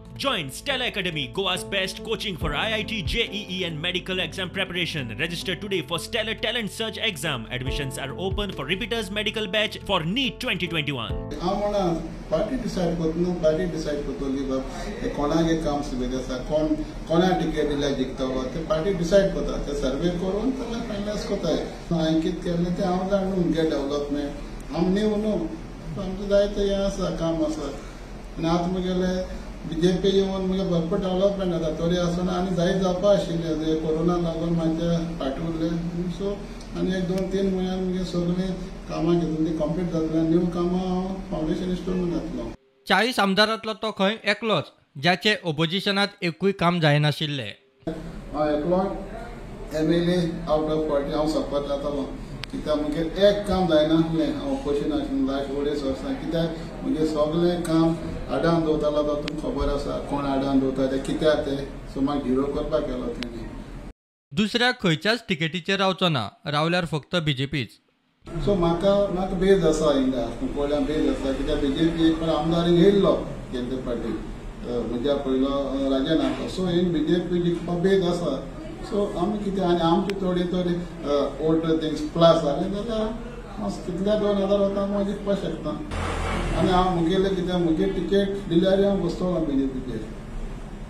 Join Stella Academy, Goa's best coaching for IIT, JEE and medical exam preparation. Register today for Stellar Talent Search exam. Admissions are open for repeaters medical batch for NEET 2021. हांव म्हणा party decide करता न्हू, party decide करतली बाब हे कोणाक एक काम सुबेद आसा, कोण कोणा टिकेट दिल्यार जिखतलो ते पार्टी डिसायड करता, ते सर्वे करून ताका फायनलायज करताय. हांवें कितें केलें तें हांव जाण न्हू, मुगे डेवलपमेंट हांव न्यू न्हू, आमचें जायते हें आसा काम आसा. आनी आतां मुगेले बीजेपी येवन मुगे भरपूर डेवलपमेंट जाता तरी आसतना आनी जायत जावपा आशिल्लें, कोरोना लागून मातशें फाटीं उरलें. सो आनी एक 2-3 म्हयन्यान मुगे सगळीं कामां घेतून ती कंप्लीट जातली आनी न्यू कामां हांव फावंडेशन स्टोन घातलो. 40 आमदारांतलो तो खंय एकलोच ज्याचे ओपोजिशनात एकूय काम जायनाशिल्लें. हांव एकलो MLA out of 40 हांव सपोर्ट जातालो, कित्याक मुगे एक काम जायनासलें, हांव ओपोजिशन आशिल्लें लास्ट 2.5 वर्सां, कित्याक मुगे सगळें काम आडावन दवरतालो तो तुमकां खबर आसा कोण आडावन दवरता तें कित्याक तें, सो म्हाका झिरो करपाक गेलो तेणी. दुसऱ्या खंयच्याच तिकेटीचेर रावचो ना, रावल्यार फक्त बीजेपीच. सो म्हाका म्हाका बेज आसा हिंगा कुंकळ्यां बेज आसा, कित्याक बीजेपी एक फावट आमदार हिंगा येयल्लो गेल्ले फावटी म्हज्या पयलो राजन आसलो, सो हिंग बीजेपी जिखपा बेज आसा. सो आमी कितें आनी आमची थोडी थोडी वोट थिंग्स प्लस जालें जाल्यार हांव कितल्या 2000 वता हांव जिखपाक शकता. आनी हांव मुगेलें कितें मुगे टिकेट दिल्यार हांव बसतलो बीजेपीचेर,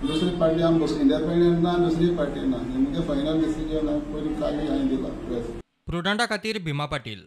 दुसरी पार्टी हांव बस इंडिपेंडंट ना, दुसरी पार्टी ना, मुगे फायनल डिसिजन हांव पयलीं काली हांवें दिला. प्रुडंटा खातीर भीमा पाटील.